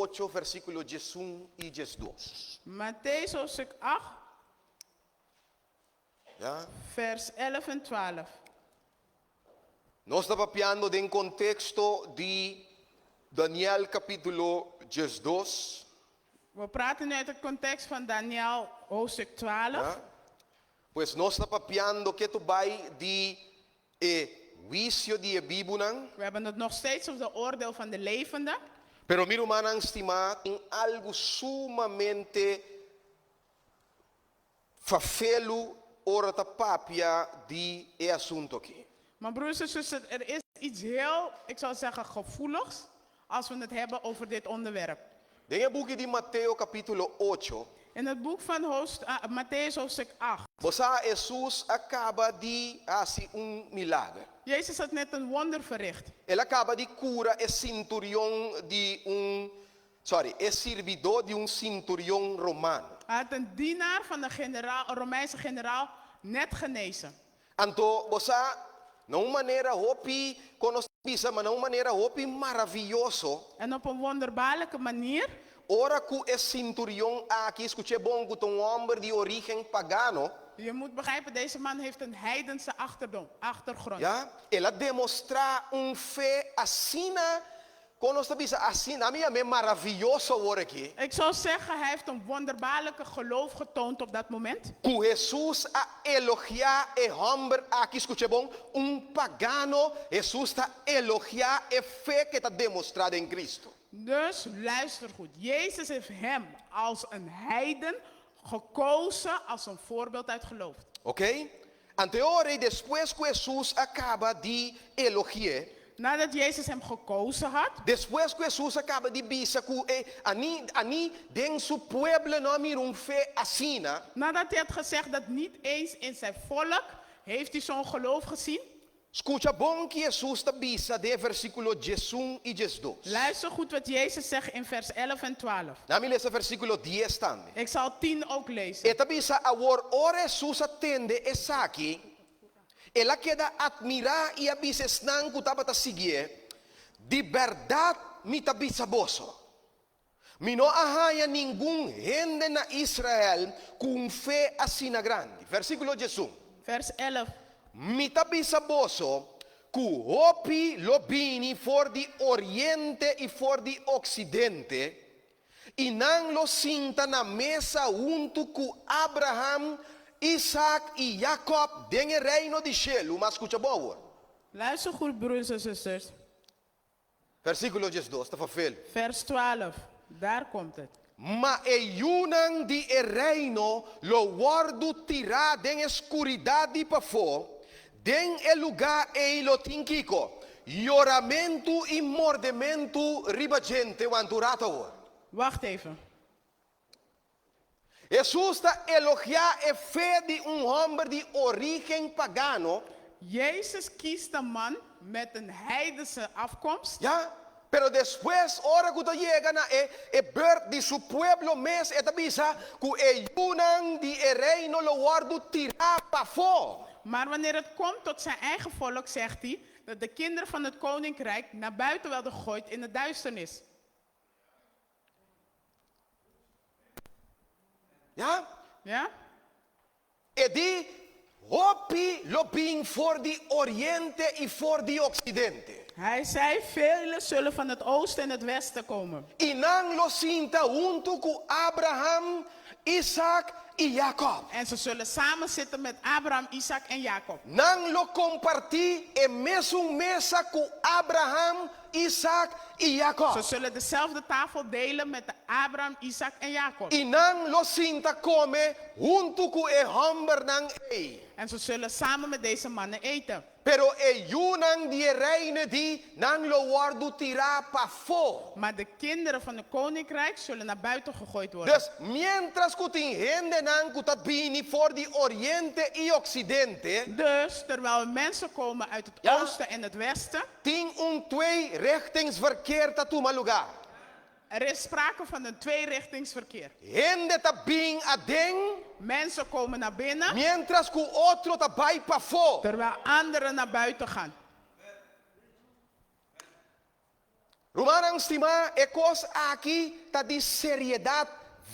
8, versíkulo 11 i 12. Mattheüs hoofdstuk 8, Ja? vers 11 en 12. Nos ta papiando den konteksto di Daniel kapítulo 12. We praten nu uit het context van Daniel hoofdstuk 12. Ja? Pues nos ta papiando ketu bai di e huisio di e bibunan. We hebben het nog steeds over de oordeel van de levenden. Pero mi rumannan stimá, tin algu sumamente fafelu ora ta papia di e asuntu akí. Maar broers en zussen, er is iets heel, ik zou zeggen, gevoeligs als we het hebben over dit onderwerp. Den e buki di Mateo kapítulo ocho. In het boek van hoofd, Mattheüs hoofdstuk 8. Bo sa Hesus a kaba di hasi un milager. Jezus had net een wonder verricht. El a kaba di kura e sinturion di un, sorry, e sirbidó di un sinturion romano. Hij had een dienaar van een generaal, een Romeinse generaal, net genezen. Anto bo sa, na un manera hopi, kon nos ta bisa, ma na un manera hopi maravioso. En op een wonderbaarlijke manier. Ora ku e sinturion aki, skuch'é bon, ku ta un hòmber di orígen pagano. Je moet begrijpen, deze man heeft een heidense achtergrond. Ya, el a demostrá un fe asina Kon nos ta bisa asina? Ami yam'é maravioso awor aki. Ik zou zeggen, hij heeft een wonderbaarlijke geloof getoond op dat moment. Ku Hesus a elogiá e hòmber aki, skucha bon, un pagano, Hesus ta elogiá e fe ku e ta demostrá den Kristu. Dus luister goed, Jezus heeft hem als een heiden gekozen als een voorbeeld uit geloof. Oké? Anto e ora ei despues ku Hesus a kaba di elogi'é. Nadat Jezus hem gekozen had. Despues ku Hesus a kaba di bisa ku e a ni a ni den su pueblo no a mira un fe asina. Nadat hij had gezegd dat niet eens in zijn volk heeft hij zo'n geloof gezien. Skucha bon ki Hesus ta bisa den e versíkulo 11 i 12. Luister goed wat Jezus zegt in vers 11 en 12. Na mi lesa versíkulo 10 tambe. Ik zal 10 ook lezen. E ta bisa, Awor ora Hesus a tende esaki, el a keda atmirá i a bisa esnan ku tabata siguié, Di bèrdat mi ta bisa boso, mi no a haña ningun hende na Israel ku un fe asina grandi. Versíkulo 11. Vers 11. Mi ta bisa boso ku hopi lo bini for di oriente i for di oksidente, I nan lo sinta na mesa huntu ku Abraham, Isak i Jakòb den e Reino di shelu. Ma skucha bon awor. Luister goed, broers en zusters. Versíkulo 12 ta fafel. Vers 12, Daar komt het. Ma e yunan di e Reino lo wòrdu tirá den e skuridat di pafó, Den e lugá ei lo tin kiko? Yoramentu i mordementu riba djente. Wanta un ratu awor. Wacht even. Hesus ta elogiá e fe di un hòmber di orígen pagano. Jezus kiest een man met een heidense afkomst. Ya, pero despues ora ku ta yega na e e beurt di su pueblo mes, e ta bisa ku e yunan di e reino lo wòrdu tirá pafó. Maar wanneer het komt tot zijn eigen volk, zegt hij dat de kinderen van het koninkrijk naar buiten werden gegooid in de duisternis. Ja? Ja? E di, Hopi lo bin for di oriente i for di oksidente. Hij zei, Velen zullen van het oosten en het westen komen. I nan lo sinta huntu ku Abraham, Isak i Jakòb. En ze zullen samen zitten met Abraham, Isak en Jakob. Nan lo kompartí e mesun mesa ku Abraham, Isak i Jakòb. Ze zullen dezelfde tafel delen met de Abraham, Isak en Jakob. I nan lo sinta kome huntu ku e hòmbernan ei. En ze zullen samen met deze mannen eten. Pero e yunan di e Reino di nan lo wòrdu tirá pafó. Maar de kinderen van het koninkrijk zullen naar buiten gegooid worden. Dus, miéntras ku tin hendenan ku ta bini for di oriente i oksidente. Dus, terwijl er mensen komen uit het Ja. oosten en het westen. Tin un tweerichtingsverkeer ta tuma lugá. Er is sprake van een tweerichtingsverkeer. Hende ta bin aden. Mensen komen naar binnen. Miéntras ku otro ta bai pafó. Terwijl anderen naar buiten gaan. Rumannan stimá, e kos aki ta di seriedat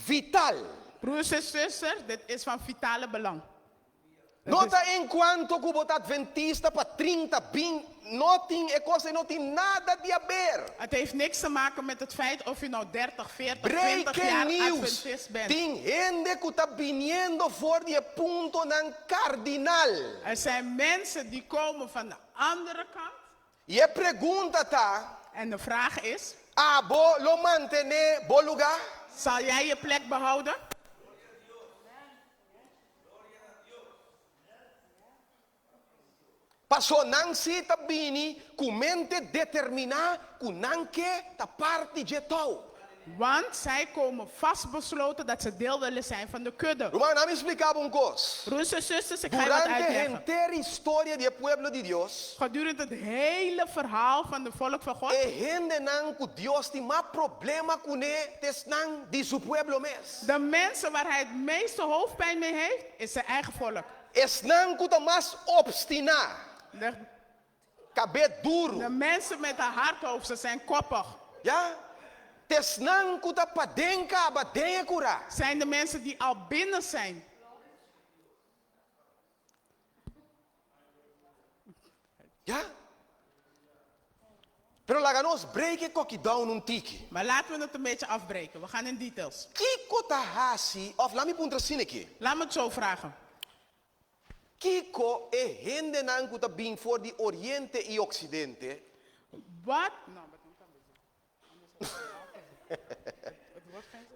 vital. Broers en zusters, dit is van vitale belang. No ta enkuanto ku bo ta adventista pa 30, 20, no tin, e kos ei no tin nada di haber. Het heeft niks te maken met het feit of u nou 30, 40, 20 Breaking jaar news, adventist bent. Tin hende ku ta biniendo for di e puntonan kardinal. Er zijn mensen die komen van de andere kant. I e pregunta ta. En de vraag is. Abo lo mantené bo lugá? Zal jij je plek behouden? Pasó nan sí ta bini ku mente determiná ku nan ke ta parti dje tou. Want zij komen vastbesloten dat ze deel willen zijn van de kudde. Ruman, ami splika bo un kos. Broers en zusters, ik ga je wat Durante uitleggen. henter historia di e pueblo di Dios, Gedurende het hele verhaal van de volk van God, e hendenan ku Dios tin mas problema kuné ta esnan di su pueblo mes. de mensen waar hij het meeste hoofdpijn mee heeft, is zijn eigen volk. Esnan ku ta mas opstiná, De, kabé duru. de mensen met een hard hoofd, ze zijn koppig. Ya, ta esnan ku ta paden kaba den e kurá. Zijn de mensen die al binnen zijn. Ya. Pero laga nos break e koki down un tiki. Maar laten we het een beetje afbreken. We gaan in details. Kiko ta hasi, òf laat mi puntra asina aki. Laat me het zo vragen. Kiko e hendenan ku ta bin for di Oriente i Oksidente? Wat?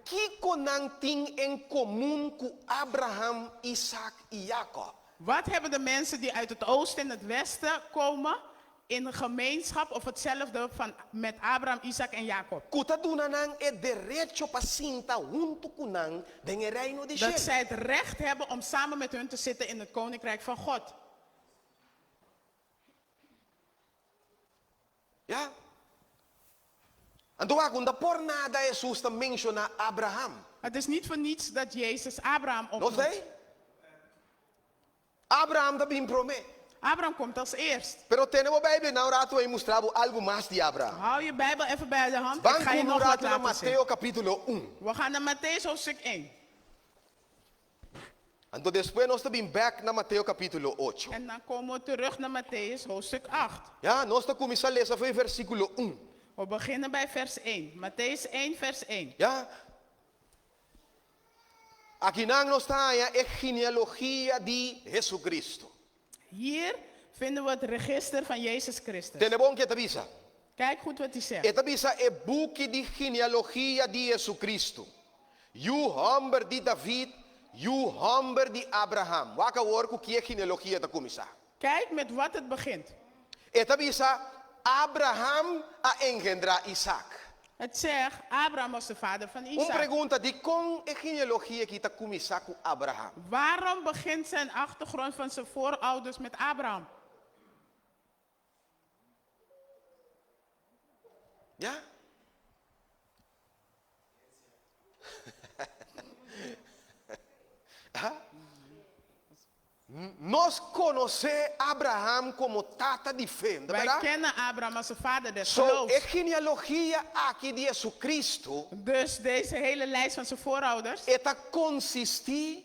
Kiko nan tin en komun ku Abraham, Isak i Jakòb? Wat hebben de mensen die uit het oosten en het westen komen in gemeenschap of hetzelfde van met Abraham, Isaac en Jacob? Ku ta duna nan e derecho pa sinta huntu ku nan den e Reino di Dat shelu. zij het recht hebben om samen met hun te zitten in het koninkrijk van God. Ya. Anto wak, un ta por nada Hesus ta menshoná Abraham. Het is niet voor niets dat Jezus Abraham Nos opnoemt. ei? Abraham ta bin promé. Abraham komt als eerst. Pero tene bo Bijbel na un ratu ei mustra bo algu mas di Abraham. Hou je Bijbel even bij de hand. Ik Ban ga je ku un nog wat ratu na laten zien. Mateo kapítulo un. We gaan naar Mattheüs hoofdstuk 1. Anto despues nos ta bin bèk na Mateo kapítulo ocho. En dan komen we terug naar Mattheüs hoofdstuk 8. Ya, nos ta kuminsá lesa for e versíkulo un. We beginnen bij vers 1. Mattheüs 1, vers 1. Ya. Akinan nos ta haña e genealogia di Jesucristo. Hier vinden we het register van Jezus Christus. Tende bon ke e ta bisa. Kijk goed wat hij zegt. E ta bisa e buki di genealogia di Jesucristo, yu hòmber di David, yu hòmber di Abraham. Wak awor ku ki e genealogia ta kuminsá. Kijk met wat het begint. E ta bisa, Abraham a engendrá Isaac. Het zegt, Abraham was de vader van Un Isaac. pregunta, Dikon e genealogia aki ta kuminsá ku Abraham? Waarom begint zijn achtergrond van zijn voorouders met Abraham? Ya. Nos konosé Abraham komo tata di fe, no ta Wij bèrdat? kennen Abraham als de vader des So, e geloofs. genealogia aki di Jesucristo, Dus deze hele lijst van zijn voorouders, e ta konsistí,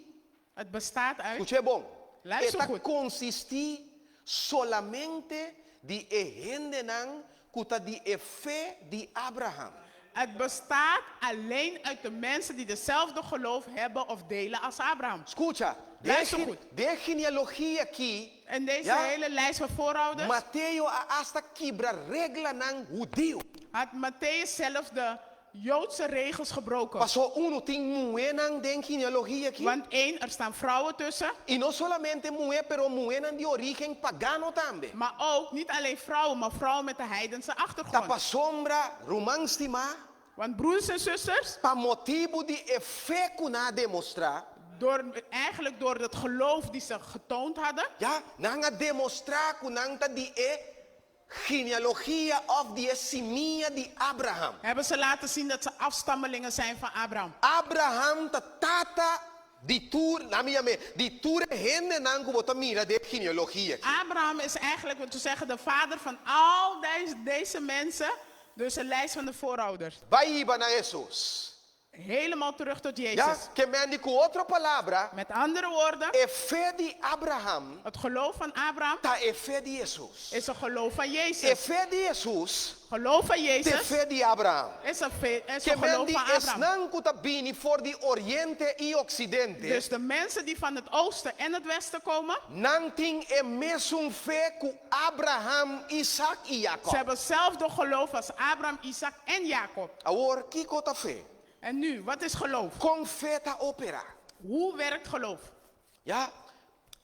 het bestaat uit, skuch'é bon, e Luister ta goed. konsistí solamente di e hendenan ku ta di e fe di Abraham. Het bestaat alleen uit de mensen die dezelfde geloof hebben of delen als Abraham. Skucha, den Luister goed. den genealogia aki, En deze ja, hele lijst van voorouders Mateo a asta kibra reglanan hudiu. had Mattheüs zelf de Joodse regels gebroken. Pasó unu tin muhénan den genealogia aki. Want één, er staan vrouwen tussen. I no solamente muhé, pero muhénan di orígen pagano tambe. Maar ook niet alleen vrouwen, maar vrouwen met de heidense Ta achtergrond. pasobra, ruman stimá, Want broers en zusters, pa motibu di e fe ku nan a demostrá, door, eigenlijk door het geloof die ze getoond hadden, ya, nan a demostrá ku nan ta di e genealogia òf di e simia di Abraham. hebben ze laten zien dat ze afstammelingen zijn van Abraham. Abraham ta tata di tur, na mi yam'é, di tur e hendenan ku bo ta mira den e genealogia aki. Abraham is eigenlijk, wat te zeggen, de vader van al deze, deze mensen. Dus de lijst van de voorouders. Bai hiba na Hesus. Helemaal terug tot Ya, Jezus. ke men di ku otro palabra, Met andere woorden, e fe di Abraham het geloof van Abraham ta e fe di Hesus. is het geloof van E Jezus. fe di Hesus Geloof van ta e Jezus fe di Abraham. is een fe, is Ke het men geloof di van Abraham. esnan ku ta bini for di oriente i oksidente, Dus de mensen die van het oosten en het westen komen, nan tin e mesun fe ku Abraham, Isaac i ze Jacob. hebben hetzelfde geloof als Abraham, Isaac en Jacob. Awor, kiko ta fe? En nu, wat is geloof? Kon fe ta operá? Hoe werkt geloof? Ya?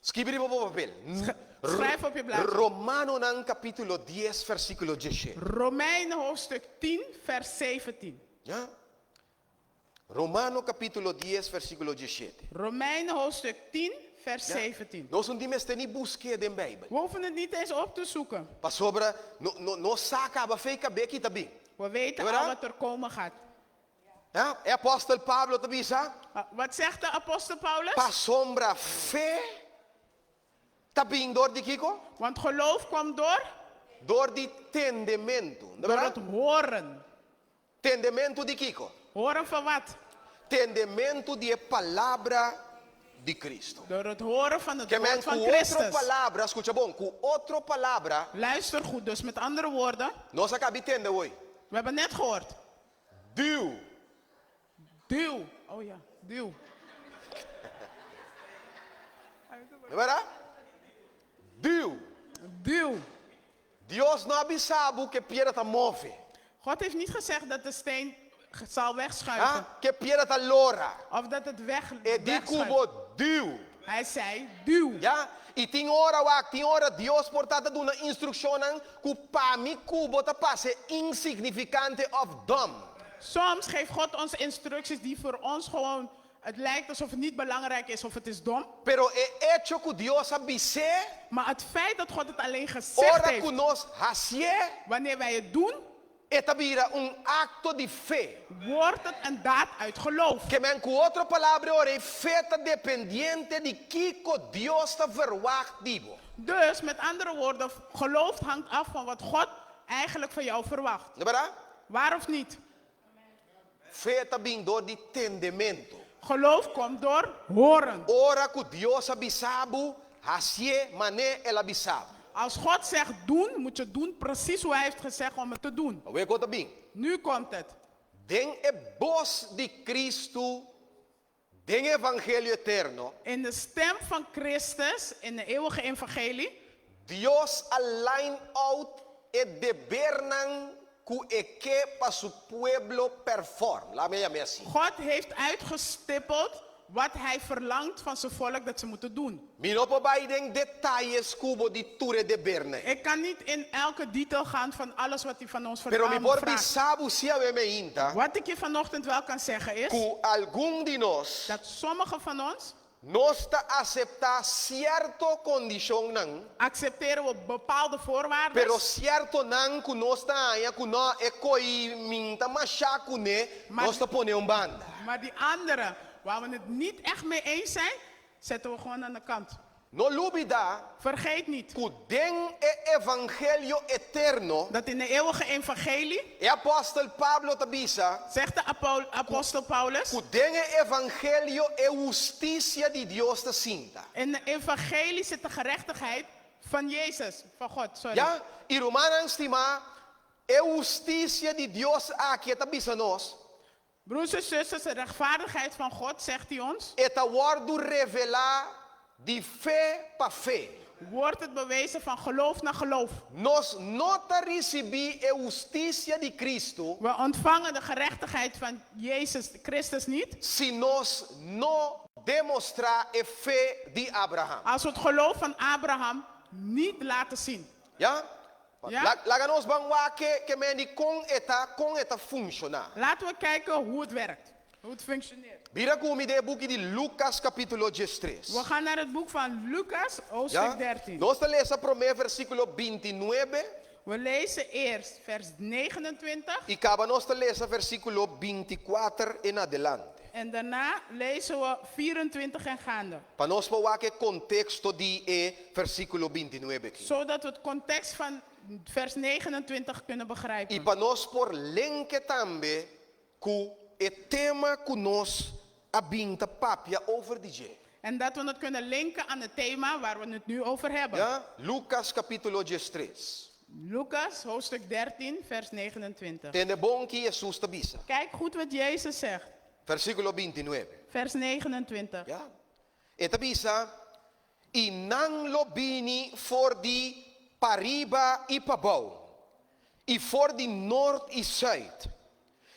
Skibi riba bo papel. Schrijf op je blaadje. Romanonan kapítulo 10, versíkulo 17. Romeinen hoofdstuk 10, vers 17. Ya? Romano kapítulo 10, versíkulo 17. Romeinen hoofdstuk 10, vers 17. Nos no tin mester ni busk'é den Beibel. We hoeven het niet eens op te zoeken. Pasobra no, no, nos sa kaba fo'i kabes kiko ta bin. We weten Jawel, al hè? wat er komen gaat. Ja? E apòstel Pablo ta bisa, Ah, wat zegt de apostel Paulus? pasobra fe ta bin dor di kiko? Want geloof kwam door, Dor di tendementu. No door bèrdat? het horen. Tendementu di kiko? Horen van wat? Tendementu di e palabra di Kristu. Door het horen van het Ke men woord van ku otro Christus. palabra, skucha bon, ku otro palabra, Luister goed, dus met andere woorden, nos a kaba di tende awor. we hebben net gehoord. Duw. Duw. Oh ja, duw. No bèrdat? Duw. Duw. Dios no a bisa bo ku e piedra ta move. God heeft niet gezegd dat de steen zal wegschuiven. Ah? Ku e piedra ta lora. Of dat het weg, E di wegschuift. ku bo duw. Hij zei, duw. Ya? I tin ora wak, tin ora Dios por ta duna instrukshonnan ku pa mi ku bo ta parse insignifikante òf dòm. Soms geeft God ons instructies die voor ons gewoon, het lijkt alsof het niet belangrijk is of het is dom. Pero e echo ku Dios a bis'é, Maar het feit dat God het alleen gezegd ora heeft, ku nos hasié, wanneer wij het doen, e ta bira un akto di fe. wordt het een daad uit geloof. Ke men ku otro palabra ora ei fe ta dependiente di kiko Dios ta verwacht di bo. Dus met andere woorden, geloof hangt af van wat God eigenlijk van jou verwacht. No bèrdat? Waar of niet? Fe ta bin dor di tendementu. Geloof komt door horen. Ora ku Dios a bisa bo, hasié manera el a bisa bo. Als God zegt doen, moet je doen precies hoe hij heeft gezegd om het te doen. Awor kos ta bin. Nu komt het. Den e bos di Kristu, den evangelio eterno, In de stem van Christus, in de eeuwige evangelie, Dios a line out e debernan ku e ke pa su pueblo perform. Laga mi yam'é asina. God heeft uitgestippeld wat hij verlangt van zijn volk dat ze moeten doen. Mi no por bai den detaye ku bo di tur e debernan. Ik kan niet in elke detail gaan van alles wat hij van ons Pero mi por vraagt. bisa bo si awe mainta Wat ik je vanochtend wel kan zeggen is ku algun di nos dat sommigen van ons nos ta aseptá sierto kondishonnan, accepteren we bepaalde voorwaarden. pero siertonan ku nos ta haña ku no e kos ei mi n' ta masha kuné, Maar- nos ta pone un banda. Maar die andere, waar we het niet echt mee eens zijn, zetten we gewoon aan de kant. No lubidá Vergeet niet ku den e evangelio eterno, dat in de eeuwige evangelie, e apòstel Pablo ta bisa, zegt de apostel Paulus, ku den e evangelio e hustisia di Dios ta sinta. in de evangelie zit de gerechtigheid van Jezus, van God, sorry. Ya? I rumannan stimá, e hustisia di Dios aki e ta bisa nos, Broers en zusters, de rechtvaardigheid van God, zegt hij ons, e ta wòrdu revelá di fe pa fe. wordt het bewezen van geloof naar geloof. Nos no ta risibí e hustisia di Kristu We ontvangen de gerechtigheid van Jezus Christus niet si nos no demostrá e fe di Abraham. als we het geloof van Abraham niet laten zien. Ja? Ja? Laga nos ban wak ke men di kon e ta kon e ta funshoná. Laten we kijken hoe het werkt, hoe het functioneert. Bira ku mi den e buki di Lucas kapítulo 13. We gaan naar het boek van Lucas, hoofdstuk Ja? 13. Nos ta lesa promé versíkulo 29 We lezen eerst vers 29 i kaba nos ta lesa versíkulo 24 en adelante. en daarna lezen we 24 en gaande. Pa nos por wak e konteksto di e versíkulo 29 aki. Zodat we het context van vers 29 kunnen I begrijpen. Pa nos por link e tambe ku e tema ku nos a bin ta papia over di dje. En dat we het kunnen linken aan het thema waar we het nu over hebben. Ja, Lukas kapítulo 13. Lucas hoofdstuk 13, vers 29. Tende bon ki Hesus ta bisa. Kijk goed wat Jezus zegt. Versíkulo 29. Vers 29. Ja. E ta bisa, I nan lo bini for di pariba i pabou, i for di nort i sùit,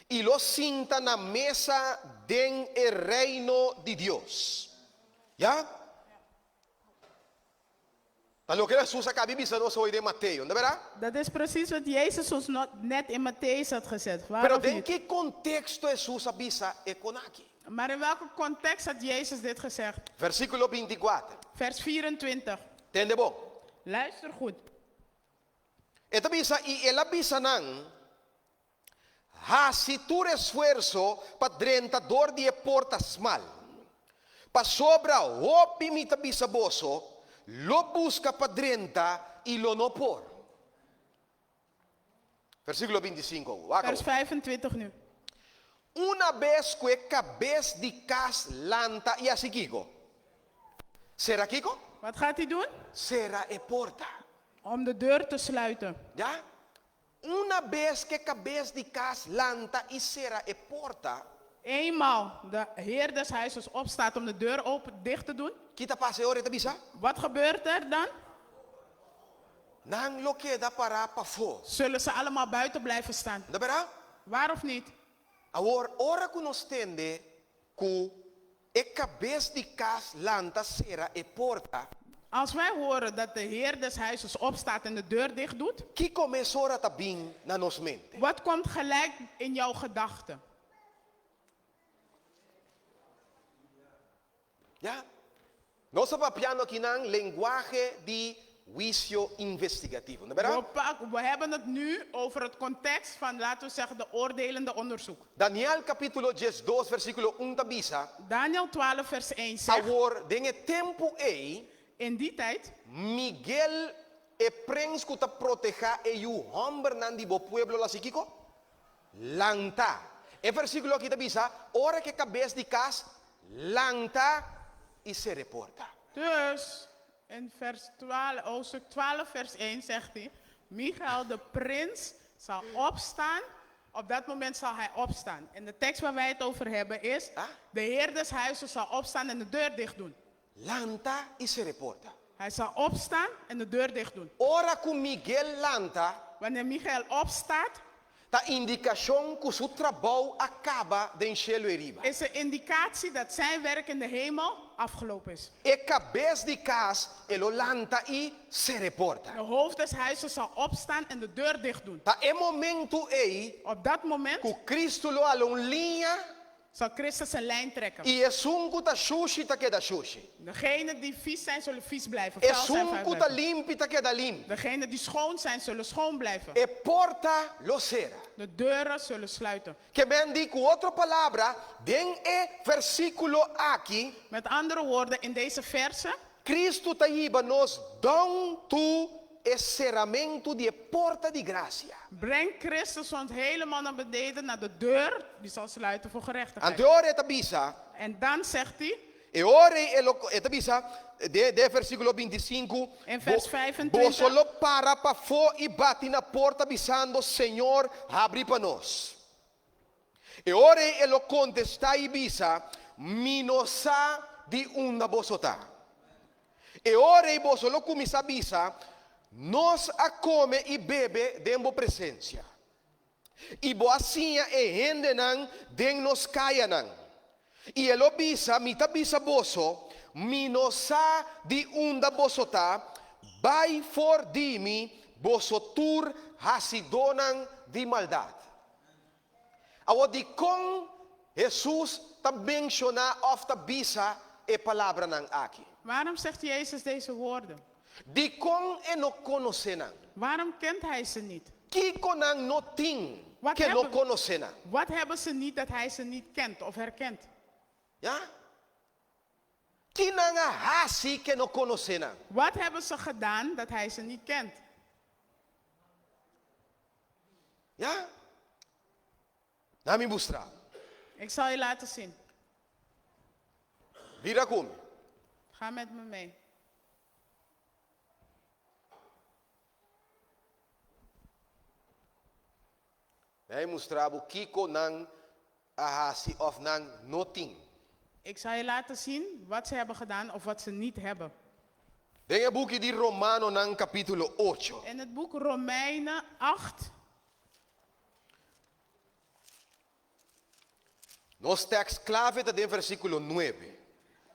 i lo sinta na mesa den e Reino di Dios. Ya? Ta loke Hesus a kabi bisa nos hoy den Mateo, no ta berdad? Dat is precies wat Jezus ons net in Mattheüs had gezet. Waar Pero of den niet? ki konteksto Hesus a bisa e kon aki? Maar in welke context had Jezus dit gezegd? Versíkulo 24. Vers 24. Tende bon. Luister goed. E ta bisa, I el a bisa nan, Hasi tur esfuerso pa drenta dor di e porta smal. Pasobra hopi mi ta bisa boso, lo buska pa drenta i lo no por. Versíkulo 25, wak Vers awor. 25 nu. Una bes ku e kabes di kas lanta i hasi kiko? Sera kiko? Wat gaat hij doen? Sera e porta. Om de deur te sluiten. Ya? Una bes ku e kabes di kas lanta i sera e porta. Eenmaal de heer des huizes opstaat om de deur open dicht te doen. Ki ta pasa e ora e ta bisa? Wat gebeurt er dan? Nan lo keda pará pafó. Zullen ze allemaal buiten blijven staan. No ta bèrdat? Waar of niet? Awor, ora ku nos tende ku e kabes di kas lanta sera e porta. Als wij horen dat de heer des huizes opstaat en de deur dicht doet. Kiko mesora ta bin na nos mente? Wat komt gelijk in jouw gedachten? Ya. Nos ta papiando akinan lenguahe di huisio investigativo, no berdad? We pak, we hebben het nu over het context van, laten we zeggen, de oordelende onderzoek. Daniel capítulo 12 versículo 1 ta bisa. Daniel 12 vers 1 zegt. Awor, den e tempu ei. In die tijd. Miguel, e prens ku ta protehá e yu hòmbernan di bo pueblo lo hasi kiko? Lanta. E versíkulo aki ta bisa, Ora ku e kabes di kas lanta i sera e porta. Dus, in vers 12, hoofdstuk 12 vers 1 zegt hij, Michael de prins zal opstaan. Op dat moment zal hij opstaan. En de tekst waar wij het over hebben is, Ah? de heer des huizes zal opstaan en de deur dicht doen. Lanta i sera e porta. Hij zal opstaan en de deur dicht doen. Ora ku Miguel lanta. Wanneer Michael opstaat. Ta indikashon ku su trabou a kaba den shelu eriba. Is een indicatie dat zijn werk in de hemel afgelopen is. E kabes di kas e lo lanta i sera e porta. De hoofd des huizes zal opstaan en de deur dicht doen. Ta e momentu ei. Op dat moment. Ku Kristu lo hala un liña. Zal Christus een lijn trekken. I esun ku ta shushi ta keda shushi. Degenen die vies zijn zullen vies blijven. Vuil zijn, Esun vuil ku ta blijven. limpi ta keda limpi. Degenen die schoon zijn zullen schoon blijven. E porta lo sera. De deuren zullen sluiten. Ke men di ku otro palabra, den e versíkulo aki. Met andere woorden, in deze verse. Kristu ta hiba nos down to e seramentu di e porta di grasia. Brengt Christus ons helemaal naar beneden, naar de deur, die zal sluiten voor gerechtigheid. Anto e ora e ta bisa. En dan zegt hij. E ora e lo e ta bisa den den versíkulo 25, In vers Bo 25. boso lo para pafó i bati na porta bisando, Señor, habri pa nos. E ora ei e lo kontestá i bisa, Mi no sa di unda boso ta. E ora ei boso lo kuminsá bisa, Nos a kome i bebe den bo presensia, i bo a siña e hendenan den nos kayanan. I e lo bisa, Mi ta bisa boso, Mi no sa di unda boso ta, bai for di mi, boso tur hasidónan di maldat. Awor dikon Hesus ta menshoná òf ta bisa e palabranan aki? Waarom zegt Jezus deze woorden? Dikon e no konosé nan? Waarom kent hij ze niet? Kiko nan no tin Wat ke no hebben, konosé nan? wat hebben ze niet dat hij ze niet kent of herkent? Ya? Ki nan a hasi ke no konosé nan? Wat hebben ze gedaan dat hij ze niet kent? Ya? Na mi mustra. Ik zal je laten zien. Bira ku mi. Ga met me mee. Na mi mustra bo kiko nan a hasi òf nan no tin. Ik zal je laten zien wat ze hebben gedaan of wat ze niet hebben. Den e buki di Romanonan kapítulo ocho. In het boek Romeinen 8. Nos tèks klave ta den versíkulo nuebe.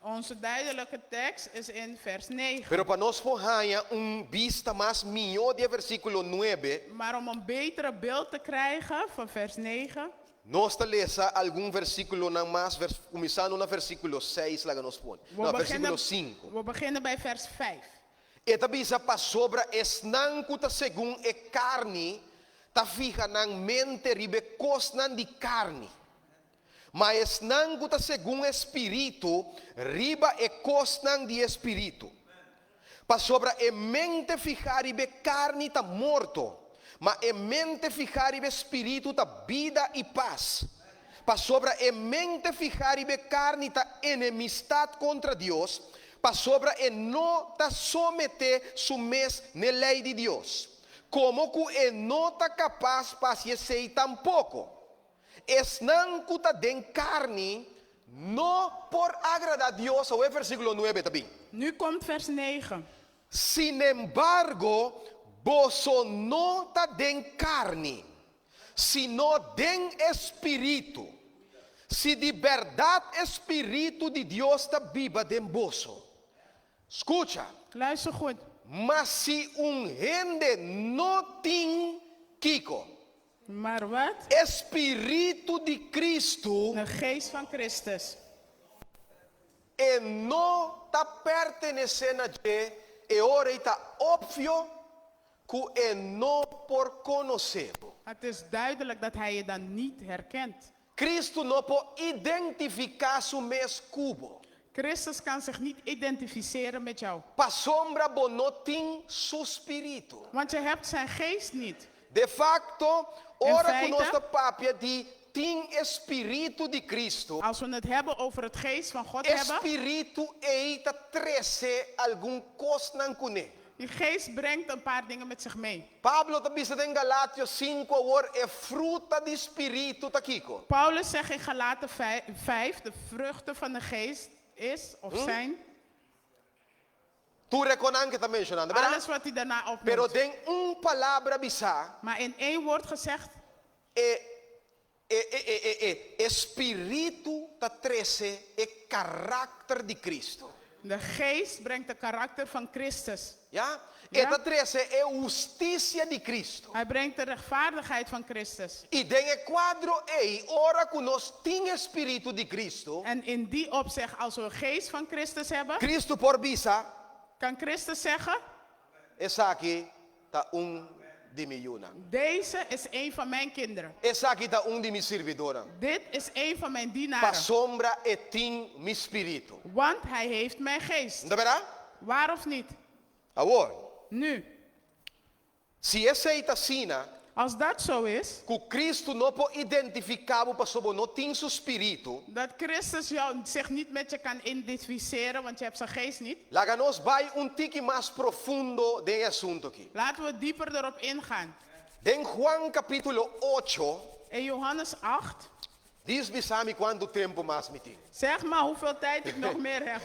Onze duidelijke tekst is in vers 9. Pero pa nos por haña un bista mas mihó di e versíkulo nuebe, Maar om een betere beeld te krijgen van vers 9, nos ta lesa algun versíkulonan mas, vers, kuminsando na versíkulo seis laga nos pone. we No, beginnen, versíkulo sinku. we beginnen bij vers 5. E ta bisa, Pasobra esnan ku ta segun e karni ta fiha nan mente riba e kosnan di karni, ma esnan ku ta segun e spiritu riba e kosnan di e spiritu. Pasobra e mente fihá riba e karni ta morto, ma e mente fihá riba e spiritu ta bida i pas. Pasobra e mente fihá riba e karni ta enemistat kontra Dios, pasobra e no ta someté su mes n'e lei di Dios, komo ku e no ta kapas pa hasi esei tampoko. Esnan ku ta den karni no por agradá Dios. Awor e versíkulo nuebe ta bin. Nu komt vers 9. Sinembargo, boso no ta den karni, sino den e spiritu, si di bèrdat e spiritu di Dios ta biba den boso. Skucha! Luister goed. Ma si un hende no tin kiko? Maar wat? E spiritu di Kristu. De geest van Christus. E no ta pertenesé na dje, e ora ei ta opvio ku e no por konosé bo. Het is duidelijk dat hij je dan niet herkent. Kristu no por identifiká su mes ku bo. Christus kan zich niet identificeren met jou. Pasobra bo no tin su spiritu. Want je hebt zijn geest niet. De fakto, In ora ku nos feite, ta papia di tin e spiritu di Kristu, Als we het hebben over het geest van God e hebben, spiritu ei ta trese algun kosnan kuné. die geest brengt een paar dingen met zich mee. Pablo ta bisa den Galatio sinku awor e fruta di spiritu ta kiko? Paulus zegt in Galaten 5, de vruchten van de geest is of zijn Tur e konan ke ta menshonando, bèrdat? alles wat hij daarna Pero opnoemt. den un palabra bisá, Maar in één woord gezegd, e e e e e e e spiritu ta trese e karakter di Cristo. de geest brengt de karakter van Christus. Ya? E Ya? ta trese e hustisia di Cristo. Hij brengt de rechtvaardigheid van Christus. I den e kuadro ei, ora ku nos tin e spiritu di Cristo, En in die opzicht, als we een geest van Christus hebben, Cristo por bisa, kan Christus zeggen, Esaki ta un di mi yunan. Deze is een van mijn kinderen. Esaki ta un di mi sirbidónan. Dit is een van mijn dienaren. Pasobra e tin mi spiritu. Want hij heeft mijn geest. No ta bèrdat? Waar of niet? Awor, Nu, si esei ta asina, als dat zo is, ku Kristu no por identifiká bo pasobra bo no tin su spiritu, dat Christus jou zich niet met je kan identificeren, want je hebt zijn geest niet. laga nos bai un tiki mas profundo den e asuntu aki. Laten we dieper erop ingaan. Den Juan kapítulo ocho, In Johannes 8, Dis bisa mi kuantu tempu mas mi tin. zeg maar hoeveel tijd ik nog meer heb.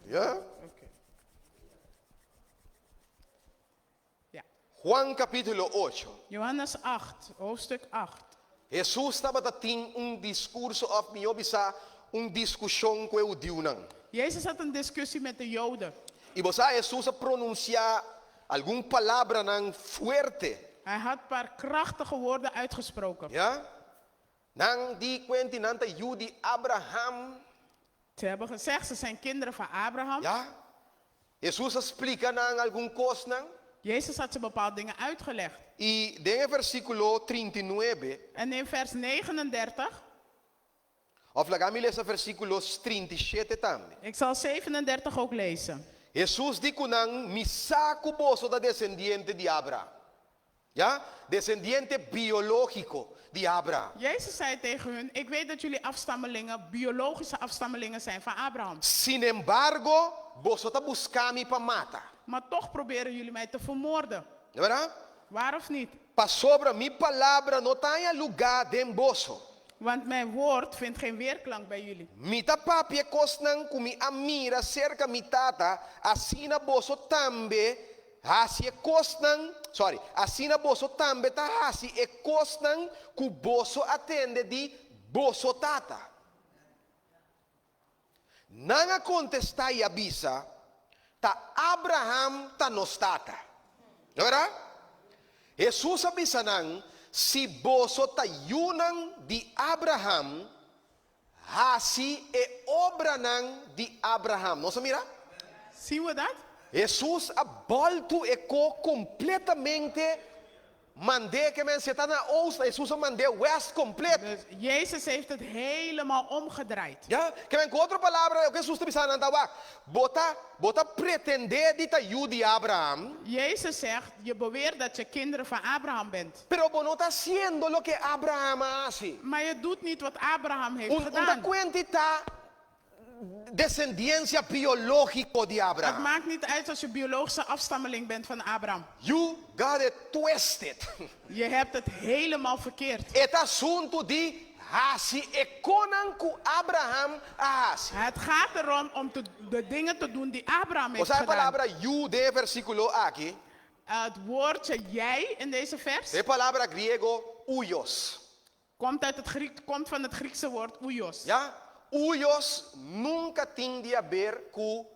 Ja? Oké. Ja. Juan capítulo ocho. Johannes 8, hoofdstuk 8. Hesus tabata tin un diskurso òf mihó bisá un diskushon ku e hudiunan. Jezus had een discussie met de Joden. I bo sa Hesus a pronunsiá algun palabranan fuerte. Hij had een paar krachtige woorden uitgesproken. Ya? Nan di kuenti nan ta yu di Abraham. Ze hebben gezegd, ze zijn kinderen van Abraham. Ya? Hesus a splika nan algun kosnan. Jezus had ze bepaalde dingen uitgelegd. I den e versíkulo trinta i nuebe, En in vers 39, òf laga mi lesa versíkulo 37 tambe. ik zal 37 ook lezen. Hesus di ku nan, Mi sa ku boso ta desendiente di Abraham. Ja, desendiente biológiko di Abraham. Jezus zei tegen hun, Ik weet dat jullie afstammelingen, biologische afstammelingen zijn van Abraham. Sinembargo, boso ta buska mi pa mata. Maar toch proberen jullie mij te vermoorden. No bèrdat? Waar of niet? Pasobra mi palabra no ta haña lugá den boso. Want mijn woord vindt geen weerklank bij jullie. Mi ta papia e kosnan ku mi a mira serka mi Tata, asina boso tambe hasi e kosnan, sorry, asina boso tambe ta hasi e kosnan ku boso a tende di boso tata. Nan a kontestá i a bisa, Ta Abraham ta nos tata. No bèrdat? Hesus a bisa nan, Si boso ta yunan di Abraham, hasi e obranan di Abraham. Nos a mira? Zien we dat? Hesus a bòltu e ko kompletamente Mand'é ke men si e ta na oost, Hesus a mand'é west kompleto. Dus Jezus heeft het helemaal omgedraaid. Ya, ke men ku otro palabra loke Hesus ta bisa nan ta wak, Bo ta, bo ta pretendé di ta yu di Abraham. Jezus zegt, je beweert dat je kinderen van Abraham bent. Pero bo no ta hasiendo loke Abraham a hasi. Maar je doet niet wat Abraham heeft Un, un ta gedaan. kuenti ta Desendiensia biológiko di Het Abraham. maakt niet uit als je biologische afstammeling bent van Abraham. You got it twisted. Je hebt het helemaal verkeerd. E ta asuntu di hasi e konan ku Abraham a hasi. Het gaat erom om te, de dingen te doen die Abraham heeft Bo sa e gedaan. palabra yu den e versíkulo aki? Het woordje jij in deze vers E palabra griego uyos. komt, uit het Griek, komt van het Griekse woord uyos. Ya, uyos nunka tin di haber ku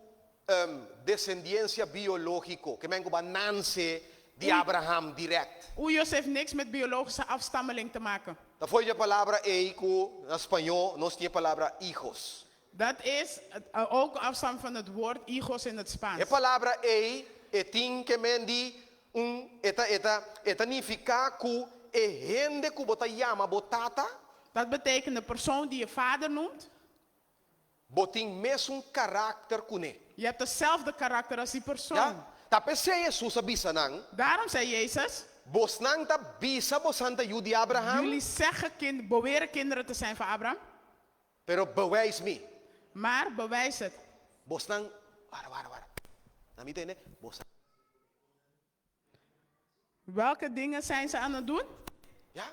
desendiensia biológiko, ke men ku bo a nanse di Abraham dirèkt. Uyos heeft niks met biologische afstammeling te maken. Ta for di e palabra ei ku na spañó nos tin e palabra hijos. Dat is ook afstam van het woord hijos in het E Spaans. palabra ei e tin ke men di Un, e ta, e ta, e ta nifiká ku e hende ku bo ta yama bo tata. Dat betekent de persoon die je vader noemt. Bo tin mesun karakter kuné. Je hebt hetzelfde karakter als die persoon. Ya? Ta p'esei Hesus a bisa nan. Daarom zei Jezus. Bosnan ta bisa bosan ta yu di Abraham. Jullie zeggen kind, beweren kinderen te zijn van Abraham. Pero bewijs mi. Maar bewijs het. Bosnan, wara, wara, wara. Na mi tende, bosnan. Welke dingen zijn ze aan het doen? Ya.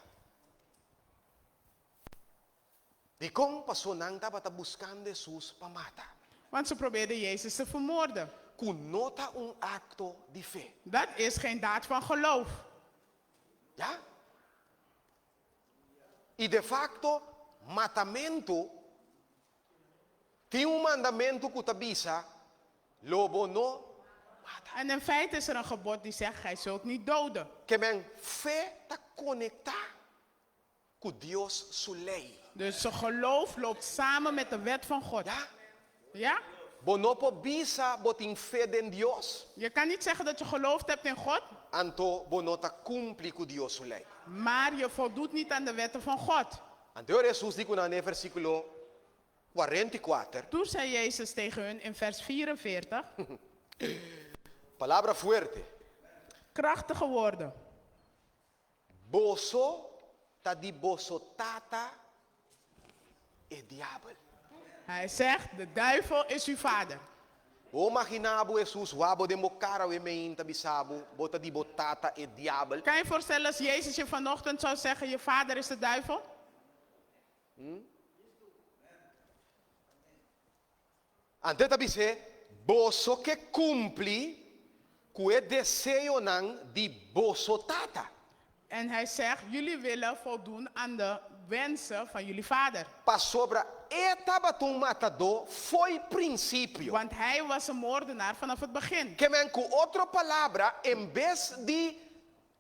Dikon? Paso nan tabata buskando Hesus pa mata. Want ze probeerden Jezus te vermoorden. Ku no ta un akto di fe. Dat is geen daad van geloof. Ya. I de facto, matamentu Tin un mandamentu ku ta bisa, Lo bo no mata. En in feite is er een gebod die zegt, gij zult niet doden. Ke men fe ta konektá ku Dios su lei. Dus su geloof loopt samen met de wet van God. Ya. Ja? Bo no por bisa bo tin fe den Dios. Je kan niet zeggen dat je geloofd hebt in God. Anto bo no ta kumpli ku Dios su lei. Maar je voldoet niet aan de wetten van God. Anto ora Hesus di ku nan den e versíkulo 44. Toen zei Jezus tegen hun in vers 44. Palabra fuerte. Krachtige woorden. Boso ta di boso tata e diabel. Hij zegt, de duivel is uw vader. Bo magina bo Hesus wak bo den bo kara awe meinta bisa bo, bo ta di bo tata e diabel. Kan je voorstellen als Jezus je vanochtend zou zeggen, je vader is de duivel? Anto e ta bis'é, Boso ke kumpli ku e deseonan di boso tata. En hij zegt, jullie willen voldoen aan de wensen van jullie vader. Pasobra e tabata un matadó fo'i prinsipio. Want hij was een moordenaar vanaf het begin. Ke men ku otro palabra, en bes di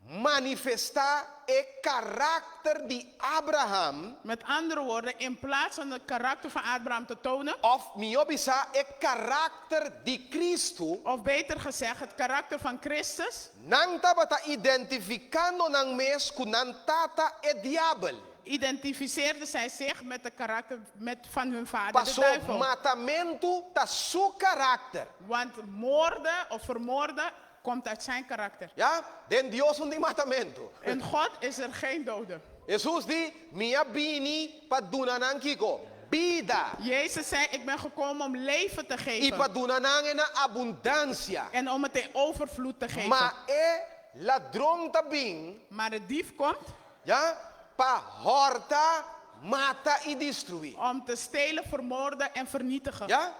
Manifestá e karakter di Abraham. Met andere woorden, in plaats van het karakter van Abraham te tonen. Òf mihó bisá, e karakter di Kristu. Of beter gezegd, het karakter van Christus. Nan tabata identifikando nan mes ku nan tata e diabel. Identificeerden zij zich met de karakter met van hun vader, de Paso duivel. matamentu ta su karakter. Want moorden of vermoorden komt uit zijn karakter. Ya, den Dios no tin matamentu. In God is er geen doden. Hesus di, Mi a bini pa duna nan kiko? Bida. Jezus zei, ik ben gekomen om leven te I geven. pa duna nan e na abundansia. En om het in overvloed te geven. Ma e ladron ta bin. Maar de dief komt. Ya, pa hòrta, mata i destruí. Om te stelen, vermoorden en vernietigen. Ya?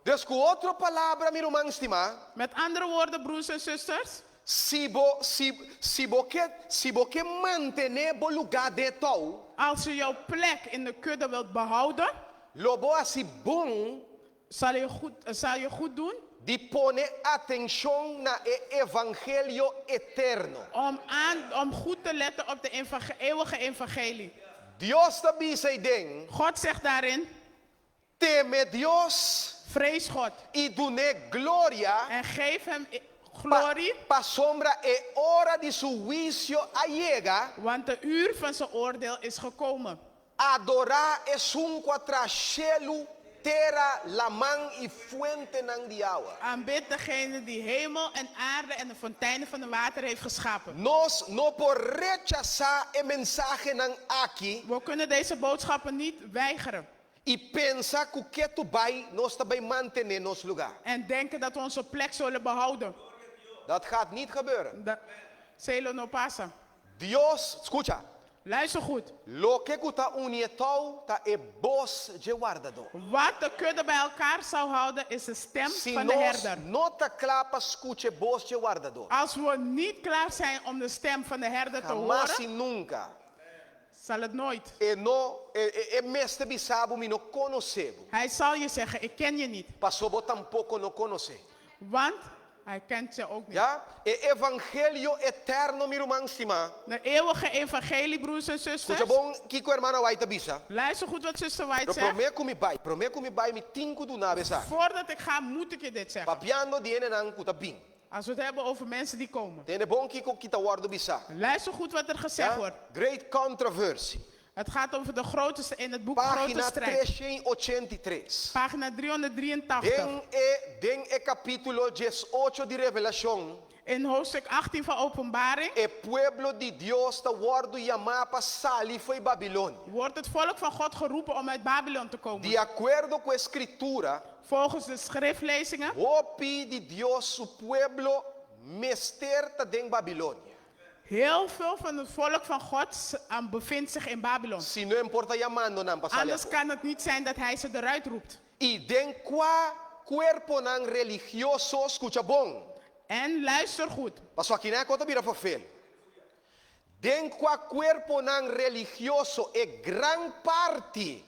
Dus ku otro palabra, mi ruman stimá. Met andere woorden, broers en zusters. Si bo, si, si bo ke, si bo ke mantené bo lugá den e tou. Als je jouw plek in de kudde wilt behouden. Lo bo hasi bon. Zal je goed, zal je goed doen. Di pone atenshon na e evangelio eterno. Om aan, om goed te letten op de eeuwige evangelie. Dios ta bisa ei den. God zegt daarin. Teme Dios. Vrees God. I dun'é gloria. En geef hem glorie. Pasobra e ora di su huisio a yega. Want de uur van zijn oordeel is gekomen. Adorá esun ku a traha shelu, tera, laman i fuentenan di awa. Aanbid degene die hemel en aarde en de fonteinen van de water heeft geschapen. Nos no por rechasá e mensahenan aki. We kunnen deze boodschappen niet weigeren. I pensa ku ketu bai nos ta bai mantené nos lugá. En denken dat we onze plek zullen behouden. Dat gaat niet gebeuren. Dat zelo no pasa. Dios, skucha. Luister goed. Loke ku ta uni e tou ta e bos dje wardadó. Wat de kudde bij elkaar zou houden is de stem Si van de nos herder. no ta kla pa skucha e bos dje wardadó. Als we niet klaar zijn om de stem van de herder te Hamas horen. i nunka. Zal het nooit. E no, e, e, e mester bisa bo mi no konosé bo. Hij zal je zeggen, ik ken je niet. Paso bo tampoko no konosé. Want hij kent je ook niet. Ya? E evangelio eterno, mi ruman stimá. De eeuwige evangelie, broers en zusters. Skucha bon kiko hermana White ta bisa. Luister goed wat zuster White Pero zegt. promé ku mi bai, promé ku mi bai mi tin ku duna bo esaki. Voordat ik ga, moet ik je dit zeggen. Papiando di hendenan ku ta bin. Als we het hebben over mensen die komen. Tende bon kiko ki ta wòrdu bisá. Luister goed wat er gezegd Ja? wordt. Great Controversy. Het gaat over de grote, in het boek Grote Página Strijd. 383. Pagina 383. Den e, den e kapítulo 18 di Revelashon. In hoofdstuk 18 van Openbaring. E pueblo di Dios ta wòrdu yamá pa sali fo'i Babilonia. Wordt het volk van God geroepen om uit Babylon te komen. Di akuerdo ku e Skritura. Volgens de schriftlezingen. Hopi di Dios su pueblo mester ta den Babilonia. Heel veel van het volk van God bevindt zich in Babylon. Si no e por ta yamando nan pa sali Anders afó. kan het niet zijn dat hij ze eruit roept. I den kua kuerponan religioso skucha bon. En luister goed. Paso akinan e kos ta bira ferfel. Den kua kuerponan religioso e gran parti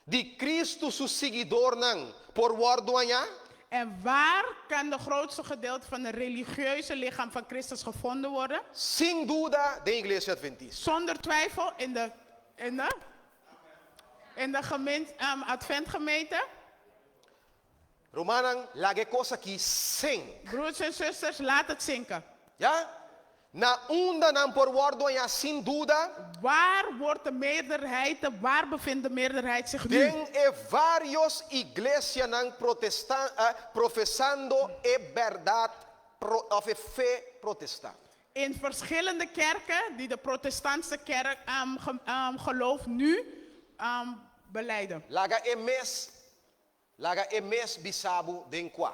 Di Cristo su siguidornan por wòrdu hañá? En waar kan de grootste gedeelte van het religieuze lichaam van Christus gevonden worden? Sin duda den Iglesia Adventista. Zonder twijfel in de, in de, in de gemeente, Adventgemeente. Rumannan, laga e kos aki sink. Broers en zusters, laat het zinken. Ya? Na unda nan por wòrdu hañá sin duda? Waar wordt de meerderheid, waar bevindt de meerderheid zich nu? Den e vários iglesianan protestan, profesando e bèrdat pro, òf e fe protestant. In verschillende kerken die de protestantse kerk, ge, geloof nu belijden. Laga e mes Laga e mes bisa bo den kua.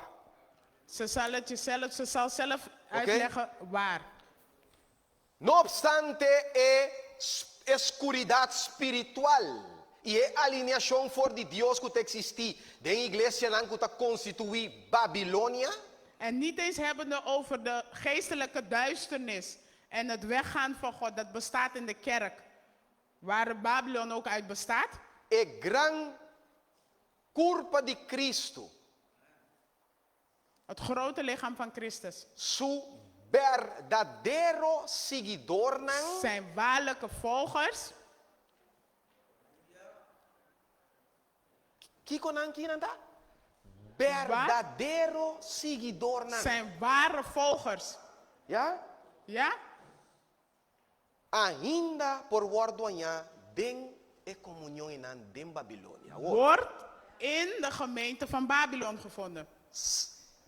Ze zal het jezelf, ze zal zelf Oké. uitleggen waar. No opstante e e skuridat spiritual i e alineashon for di Dios ku ta eksistí den iglesianan ku ta konstituí Babilonia, En niet eens hebbende over de geestelijke duisternis en het weggaan van God dat bestaat in de kerk, waar Babylon ook uit bestaat. E gran kurpa di Kristu. Het grote lichaam van Christus. Su berdadero siguidornan. Zijn waarlijke volgers. Kiko nan kinan ta? Berdadero siguidornan. Zijn ware volgers. Ya? Ja? Ainda por wòrdu hañá den e komunion einan den Babilonia. Awor. Wordt in de gemeente van Babylon gevonden.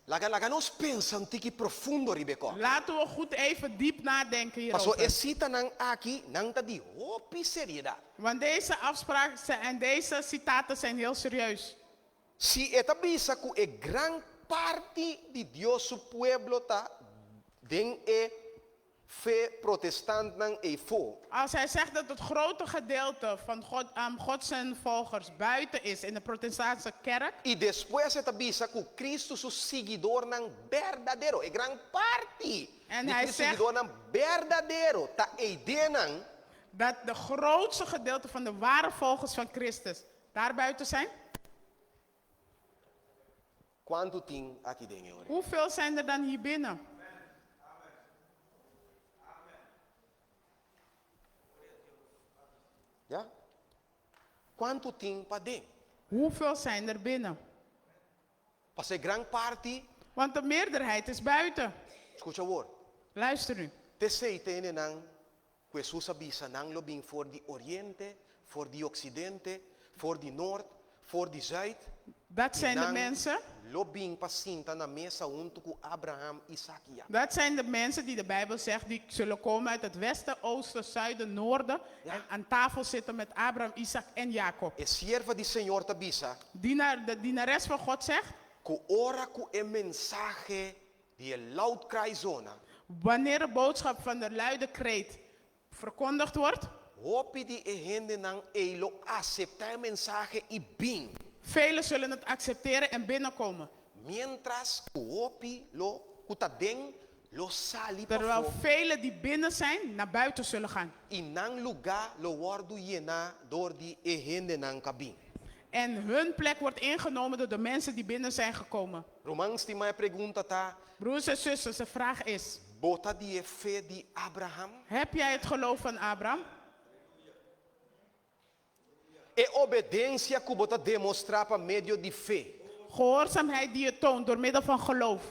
Laga laga nos pensa un tiki profundo riba e kòk. Laten we goed even diep nadenken Paso hierover. e sitanan aki nan ta di hopi seriedat. Want deze afspraak en deze citaten zijn heel serieus. Si e ta bisa ku e gran parti di Dios su pueblo ta den e fe protestantnan eifó. Als hij zegt dat het grote gedeelte van God, God zijn volgers buiten is in de protestantse kerk. I despues e ta bisa ku Kristu su siguidornan berdadero, e gran parti En di hij Kristu zegt. siguidornan berdadero ta eidennan. Dat de grootste gedeelte van de ware volgers van Christus daar buiten zijn. Kuantu tin aki den e ora? Hoeveel zijn er dan hier binnen? Ja? Kuantu tin paden? Hoeveel zijn er binnen? Pasobra e gran parti. Want de meerderheid is buiten. Skucha awor. Luister nu. T'esei ta hendenan ku Hesus a bisa nan lo bin for di oriente, for di oksidente, for di nort, for di zùit, Dat i zijn de nan mensen. lo bin pa sinta na mesa huntu ku Abraham, Isak i Jakob. Dat zijn de mensen die de Bijbel zegt die zullen komen uit het westen, oosten, zuiden, noorden Ja. en aan tafel zitten met Abraham, Isaac en Jacob. E sierva di Señor ta bisa. Dienaar, de dienares van God zegt. Ku ora ku e mensahe di e luidkrai zona. Wanneer de boodschap van de luide kreet verkondigd wordt. Hopi di e hendenan ei lo aseptá e mensahe i bin. Velen zullen het accepteren en binnenkomen. Miéntras ku hopi lo ku ta den lo sali Terwijl pafó. velen die binnen zijn, naar buiten zullen gaan. I nan lugá lo wòrdu yená dor di e hendenan ku a bin. En hun plek wordt ingenomen door de mensen die binnen zijn gekomen. Ruman stimá e pregunta ta. Broers en zusters, de vraag is. Bo ta di e fe di Abraham? Heb jij het geloof van Abraham? E obedensia ku bo ta demostrá pa medio di fe. Gehoorzaamheid die je toont door middel van geloof.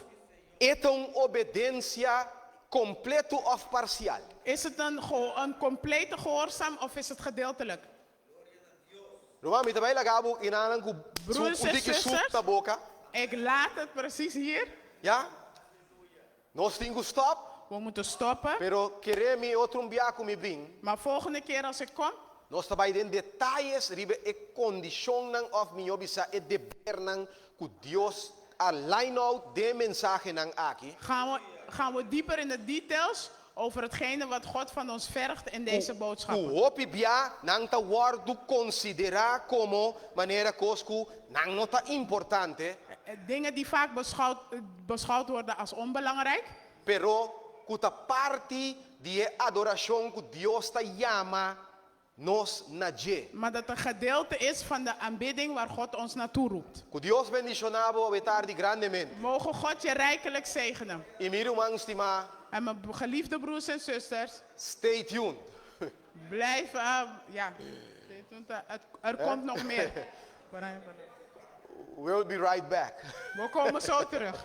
E ta un obedensia kompleto òf parsial? Is het een een complete gehoorzaam of is het gedeeltelijk? Ruman, mi ta bai laga bo inanan ku Broers un en tiki sup zusters, na boka. ik laat het precies hier. Ya? Nos tin ku stòp. We moeten stoppen. Pero kere mi otro un bia ku mi bin. Maar volgende keer als ik kom. Nos ta bai den detayes riba e kondishonnan òf mihó bisa e debernan ku Dios a line out den e mensahenan aki. Gaan we gaan we dieper in de details over hetgene wat God van ons vergt in deze Ku boodschappen. hopi bia nan ta wòrdu konsiderá komo manera kos ku nan no ta importante. Dingen die vaak beschouwd beschouwd worden als onbelangrijk. Pero ku ta parti di e adorashon ku Dios ta yama nos na dje. Maar dat een gedeelte is van de aanbidding waar God ons naartoe roept. Ku Dios bendishoná bo awe tardi grandemente. Moge God je rijkelijk zegenen. I mi ruman stimá. En mijn geliefde broers en zusters. Stay tuned. Blijf, ja, stay tuned, er komt nog meer. We'll be right back. We komen zo terug.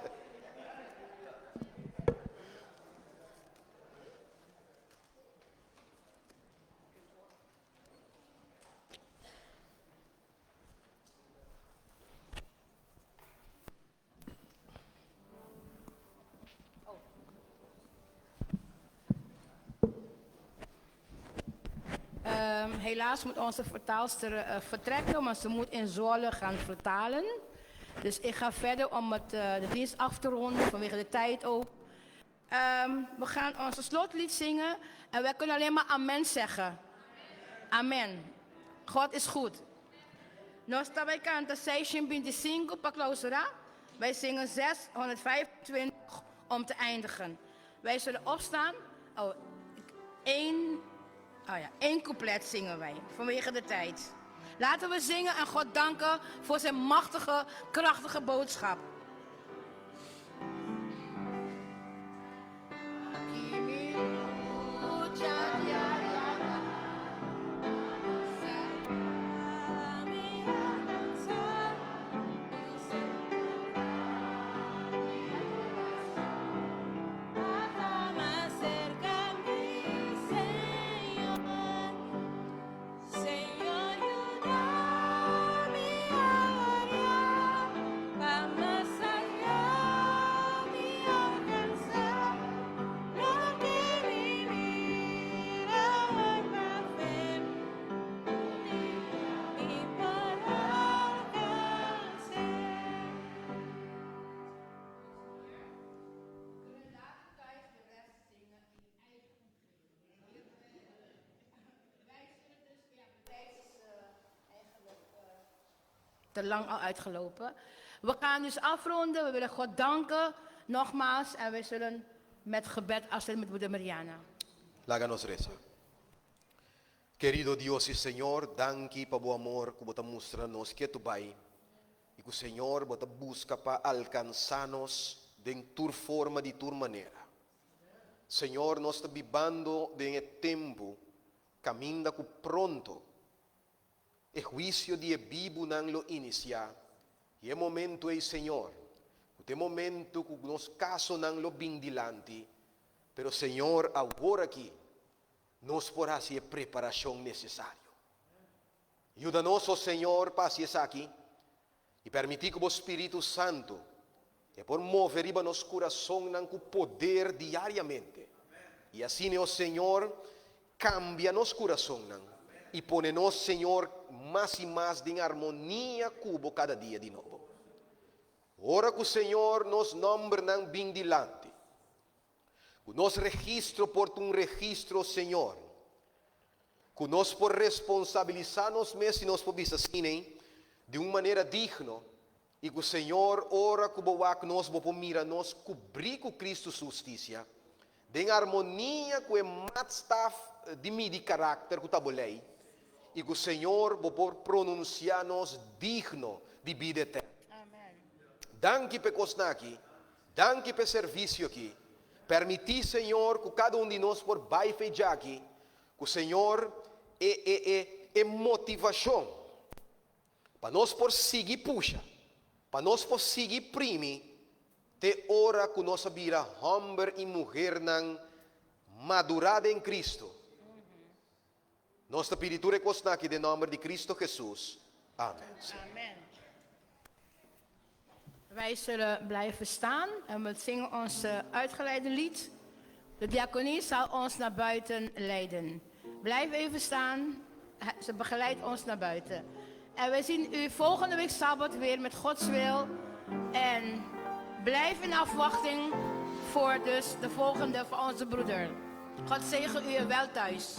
Helaas moet onze vertaalster eh, vertrekken, want ze moet in Zwolle gaan vertalen. Dus ik ga verder om het, eh, de dienst af te ronden, vanwege de tijd ook. We gaan onze slotlied zingen en wij kunnen alleen maar amen zeggen. Amen. God is goed. Nos ta bai kanta 625 pa klousurá. Wij zingen 625 om te eindigen. Wij zullen opstaan. Oh, één, oh ja, één couplet zingen wij, vanwege de tijd. Laten we zingen en God danken voor zijn machtige, krachtige boodschap. te lang al uitgelopen. We gaan dus afronden. We willen God danken nogmaals. En we zullen met gebed afsluiten met broeder Mariana. Laga nos resa. Kerido Dios i Señor, danki pa bo amor ku bo ta mustra nos ketu bai i ku Señor bo ta buska pa alkansá nos den tur forma di tur manera. Señor, nos ta bibando den e tempu kaminda ku pronto e huisio di e bibunan lo inisiá i e momentu ei, Señor, ku ta e momentu ku nos kasonan lo bin dilanti, pero Señor, awor aki nos por hasi e preparashon nesesario. Yuda nos, o Señor, pa hasi esaki i permití ku bo Spiritu Santu e por move riba nos kurasonnan ku poder diariamente. I asina, o Señor, kambia nos kurasonnan i pone nos, Señor, mas i mas den armonia ku bo kada dia di nobo. Ora ku, Señor, nos nòmbernan bin dilanti, Ku nos registro por ta un registro, Señor, ku nos por responsabilisá nos mes i nos por bisa asina di un manera digno, i ku, Señor, ora ku Bo wak nos, Bo por mira nos kubrí ku Cristo su hustisia, den armonia ku e matstaf di midi karakter ku ta Bo lei, i ku, Señor, Bo por pronunsiá nos digno di bida eterno. Danki p'e kosnan aki. Danki p'e servisio aki. Permití, Señor, ku kada un di nos por bai fe djaki, ku, Señor, e, e, e, e motivashon pa nos por sigui pusha, pa nos por sigui primi te ora ku nos a bira hòmber i muhernan madurá den Cristo. Nos ta pidi tur e kosnan aki den nòmber di Cristo Hesus. Amen. Amen. Wij zullen blijven staan en we zingen ons uitgeleide lied. De diaconie zal ons naar buiten leiden. Blijf even staan, ze begeleidt ons naar buiten. En we zien u volgende week Sabbat weer met Gods wil. En blijf in afwachting voor dus de volgende van onze broeder. God zegen u en wel thuis.